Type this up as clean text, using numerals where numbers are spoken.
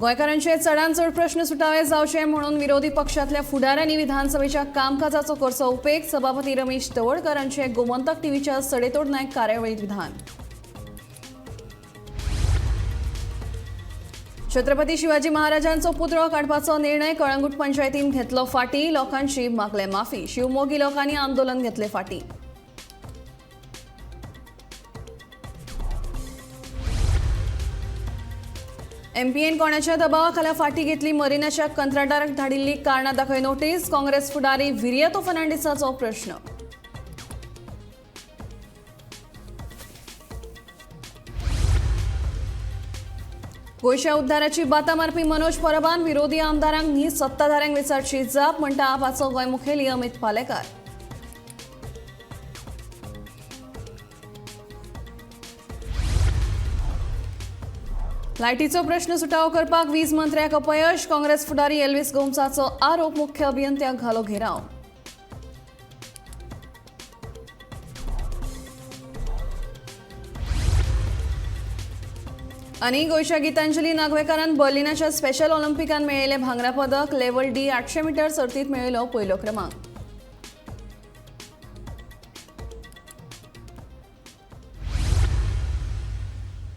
गोंयकारांचे चडांत चड प्रश्न सुटावे जावचे म्हणून विरोधी पक्षांतल्या फुडाऱ्यांनी विधानसभेच्या कामकाजाचो करचो उपेग. सभापती रमेश तवडकारांचे गोमंतक टीव्हीच्या सडेतोड नायक कार्यावळीत विधान. छत्रपती शिवाजी महाराजांचो पुतळो काडपाचो निर्णय कळंगूट पंचायतीन घेतलो फाटी. लोकांची मागले माफी. शिवमोगी लोकांनी आंदोलन घेतले फाटी. एमपीएन कोणाच्या दबावाखाला फाटी घेतली मरिनाच्या कंत्राटदाराक धाडिल्ली कारणां दाखय नोटीस. काँग्रेस फुडारी विरियातो फर्नांडीसाचो प्रश्न. गोंयच्या उद्धाराची बाता मारपी मनोज परबान विरोधी आमदारांक न्ही सत्ताधाऱ्यांक विचारची जाप म्हणटा आपाचो गोंय मुखेली अमित पालेकार. लायटीचो प्रश्न सुटावो करपाक वीज मंत्र्याक अपयश. काँग्रेस फुडारी एल्विस गोम्साचो आरोप. मुख्य अभियंत्याक घालो घेराव. आनी गोंयच्या गीतांजली नागवेकारान बर्लिनाच्या स्पेशल ऑलिम्पिकान मेळयलें भांगरा पदक. लेव्हल डी 800 मीटर सर्तीत मेळयलो पयलो क्रमांक.